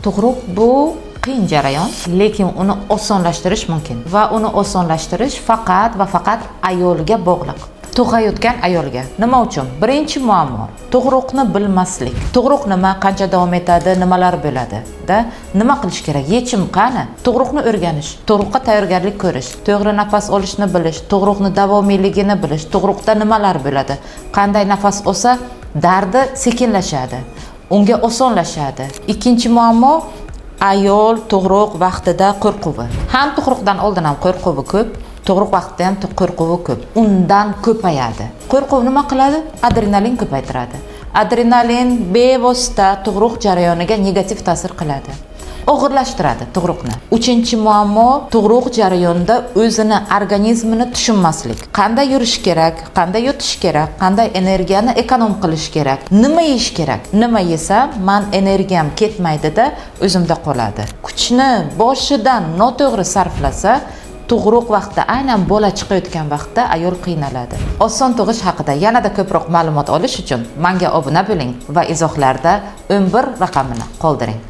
Tug'ruq bu qiyin jarayon, lekin uni osonlashtirish mumkin va uni osonlashtirish faqat va faqat ayolga bog'liq. Tug'ayotgan ayolga. Nima uchun? Birinchi muammo tug'ruqni bilmaslik. Tug'ruq nima, qancha davom etadi, nimalar bo'ladi, da? Nima qilish kerak? Yechim qani? Tug'ruqni o'rganish, tug'ruqqa tayyorgarlik ko'rish, to'g'ri nafas olishni bilish, tug'ruqni davomiyligini bilish, tug'ruqda nimalar bo'ladi, qanday nafas olsa dardi sekinlashadi, unga osonlashadi. Ikkinchi muammo ayol tug'ruq vaqtida qo'rquvi. Ham tug'ruqdan oldin ham qo'rquvi ko'p, tug'ruq vaqtida ham qo'rquvi ko'p. Undan ko'payadi. Qo'rquv nima qiladi? Adrenalin ko'paytiradi. Adrenalin bevosita tug'ruq jarayoniga negativ ta'sir qiladi. Og'irlashtiradi tug'ruqni. Uchinchi muammo tug'ruq jarayonida o'zini organizmini tushunmaslik. Qanday yurish kerak, qanday yotish kerak, qanday energiyani эконом qilish kerak, nima yeyish kerak, nima yesam man energiyam ketmaydida, o'zimda qoladi. Kuchni boshidan noto'g'ri sarflasa, tug'ruq vaqtida, aynan bola chiqayotgan vaqtda ayol qiynaladi. Oson tug'ish haqida yanada ko'proq ma'lumot olish uchun menga obuna bo'ling va izohlarda 11 raqamini qoldiring.